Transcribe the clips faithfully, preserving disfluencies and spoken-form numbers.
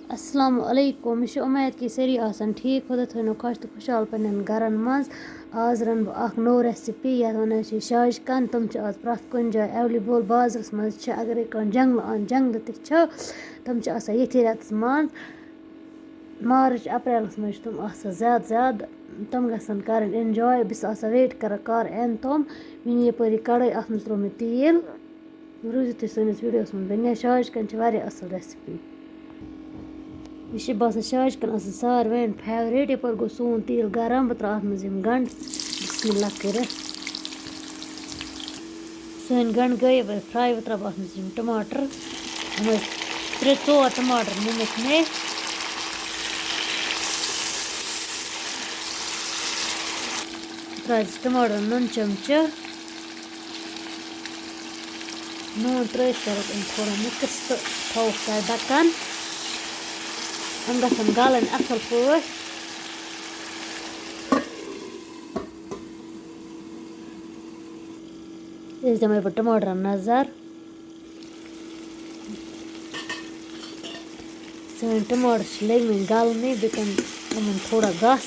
السلام علیکم، مےٚ چھِ اُمید کہِ سٲری آسَن ٹھیٖک، خۄدا تھٲینو خۄش تہٕ خۄشحال پنٛنٮ۪ن گَرَن منٛز۔ آز رَنہٕ بہٕ اَکھ نٔو recipe، یَتھ وَنان چھِ شاجہِ کَن۔ تِم چھِ آز پرٛٮ۪تھ کُنہِ جایہِ available، بازرَس منٛز چھِ، اَگَرے کانٛہہ جنٛگلہٕ اَن، جنٛگلہٕ تہِ چھِ، تِم چھِ آسان ییٚتھی رٮ۪تَس منٛز۔ مارٕچ اپریلَس منٛز چھِ تِم آسان زیادٕ زیادٕ۔ تِم گژھن کَرٕنۍ enjoy۔ بہٕ چھَس آسان wait کَران کَر یِن تِم۔ مےٚ نی یَپٲرۍ یہِ کَڑٲے، اَتھ منٛز ترٛوو مےٚ تیٖل۔ روٗزِو تُہۍ سٲنِس videoس منٛز۔ بَنہِ شاجہِ کَن چھِ واریاہ اَصٕل recipe۔ یہِ چھِ باسان شاجہِ کَن آسان ساروِیَن favourite۔ یَپٲرۍ گوٚو سون تیٖل گرم، بہٕ ترٛاوٕ اَتھ منٛز یِم گَنٛڈٕ بِسمہِ اللہ کٔرِتھ۔ سٲنۍ گَنٛڈٕ گٔے یَپٲرۍ fry، وۄنۍ ترٛاوٕ بہٕ اَتھ منٛز یِم ٹماٹر۔ یِم ٲسۍ ترٛےٚ ژور ٹماٹر نِمٕتۍ مےٚ۔ ترٛاوٕ ٹماٹرَن نُن چمچہٕ۔ نوٗن ترٛٲوِتھ کَرو یِم تھوڑا mix تہٕ تھاووکھ تَتھ ڈَکَن۔ یِم گژھن گَلٕنۍ اَصٕل پٲٹھۍ۔ أسۍ دِمو یَپٲرۍ ٹماٹرَن نظر۔ سٲنۍ ٹماٹر چھِ لٔگۍ مٕتۍ گَلنہِ، بیٚیہِ کَرَن یِمَن تھوڑا گَس۔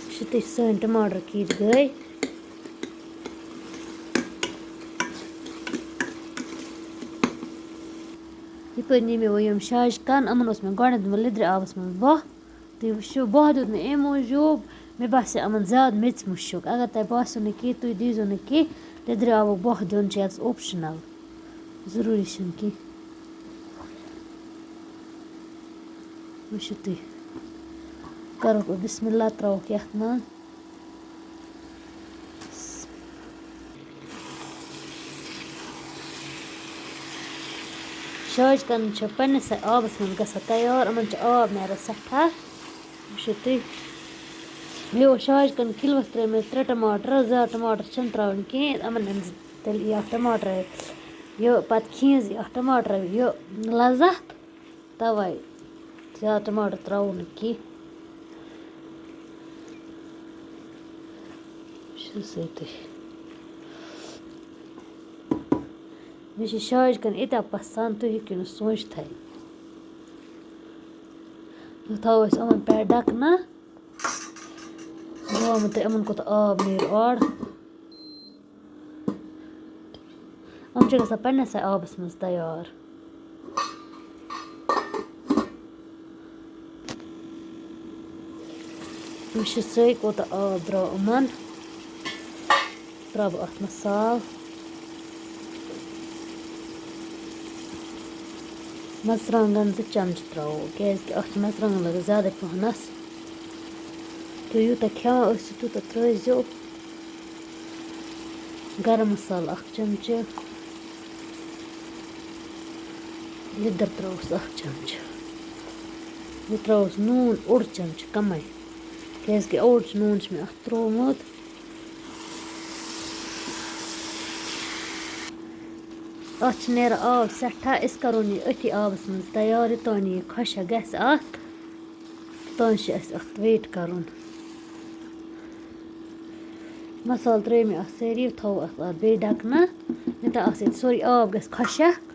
وٕچھِو تُہۍ سٲنۍ ٹماٹر کِتھ گٔے۔ یِتھ پٲٹھۍ نی مےٚ وۄنۍ یِم شاجہِ کَن، یِمَن اوس مےٚ گۄڈٕنٮ۪تھ دیُتمُت لیٚدرِ آبَس منٛز بۄہ۔ تُہۍ وٕچھِو، بۄہ دیُت مےٚ اَمہِ موٗجوٗب، مےٚ باسیو یِمَن زیادٕ میٚژِ مُشُک۔ اگر تۄہہِ باسیو نہٕ کینٛہہ، تُہۍ دیٖزیو نہٕ کینٛہہ، لیٚدرِ آبُک بۄہ دیُن چھُ یَتَس optional، ضروٗری چھُنہٕ کینٛہہ۔ وٕچھِو تُہۍ، کَرُکھ بسم اللہ، ترٛاوُکھ یَتھ منٛز۔ شاجہِ کَن چھِ پنٛنِسٕے آبَس منٛز گژھان تیار، یِمَن چھِ آب نیران سٮ۪ٹھاہ۔ وٕچھِو تُہۍ، مےٚ اوس شاجہِ کَن کِلوَس ترٛٲومٕتۍ ترٛےٚ ٹماٹر، زیادٕ ٹماٹر چھِنہٕ ترٛاوٕنۍ کینٛہہ، یِمَن أمِس تیٚلہِ یی اَتھ ٹماٹر، یہِ پَتہٕ کھیٖنٛز یی اَتھ ٹماٹر یہِ لَذت۔ تَوَے زیادٕ ٹماٹر ترٛاوو نہٕ کینٛہہ۔ چھُ سۭتۍ۔ مےٚ چھِ شاجہِ کَن ییٖتیٛاہ پَسنٛد، تُہۍ ہیٚکِو نہٕ سوٗنٛچتھٕے۔ وۄنۍ تھاوو أسۍ یِمَن پٮ۪ٹھ ڈَکہٕ نہ۔ بہٕ وَنہو تۄہہِ یِمَن کوٗتاہ آب نیرِ اورٕ۔ یِم چھِ گژھان پنٛنِسٕے آبَس منٛز تیار۔ وٕچھِو سٲے کوٗتاہ آب درٛاو یِمَن۔ ترٛاوٕ بہٕ اَتھ مصالہٕ۔ مَرژٕوانٛگَن زٕ چَمچہٕ ترٛاوو، کیٛازِکہِ اَتھ چھِ مَرژٕوانٛگَن لَگان زیادَے پَہنَس۔ تُہۍ یوٗتاہ کھٮ۪وان ٲسِو، تیوٗتاہ ترٛٲوزیو۔ گرم مصالہٕ اَکھ چَمچہٕ، لیٚدٕر ترٛاوُس اَکھ چَمچہٕ، بیٚیہِ ترٛاوُس نوٗن اوٚڑ چَمچہٕ کَمٕے، کیٛازِکہِ اوٚڑ چھُ نوٗن چھُ مےٚ اَتھ ترٛوومُت۔ اَتھ چھِ نیران آب سٮ۪ٹھاہ، أسۍ کَرون یہِ أتھی آبَس منٛز تیار، یوٚتام یہِ خۄشک گژھِ اَتھ، توٚتام چھِ اَسہِ اَتھ wait کَرُن۔ مصالہٕ ترٛٲوۍ مےٚ اَتھ سٲری، تھاوو اَتھ، اَتھ بیٚیہِ ڈَکہٕ نہ، یوٚتام اَتھ سۭتۍ سورُے آب گژھِ خۄشک۔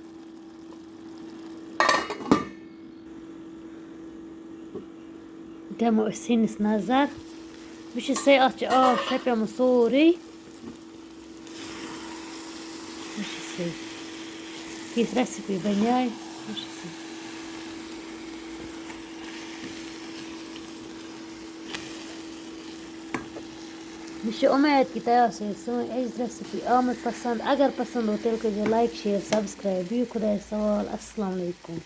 دِمو أسۍ سِنِس نظر۔ وٕچھِو سا، اَتھ چھُ آب شیٚپیومُت سورُے۔ وٕچھِو سا، یِژھ recipe بَنے۔ وٕچھِو سا۔ مےٚ چھِ اُمید کہِ تۄہہِ آسیو سٲنۍ أزِچ recipe آمٕژ پَسنٛد۔ اگر پَسنٛد گوٚو، تیٚلہِ کٔرۍزیو like، share، subscribe۔ بِہِو خۄدایَس حوال۔ السلام علیکُم۔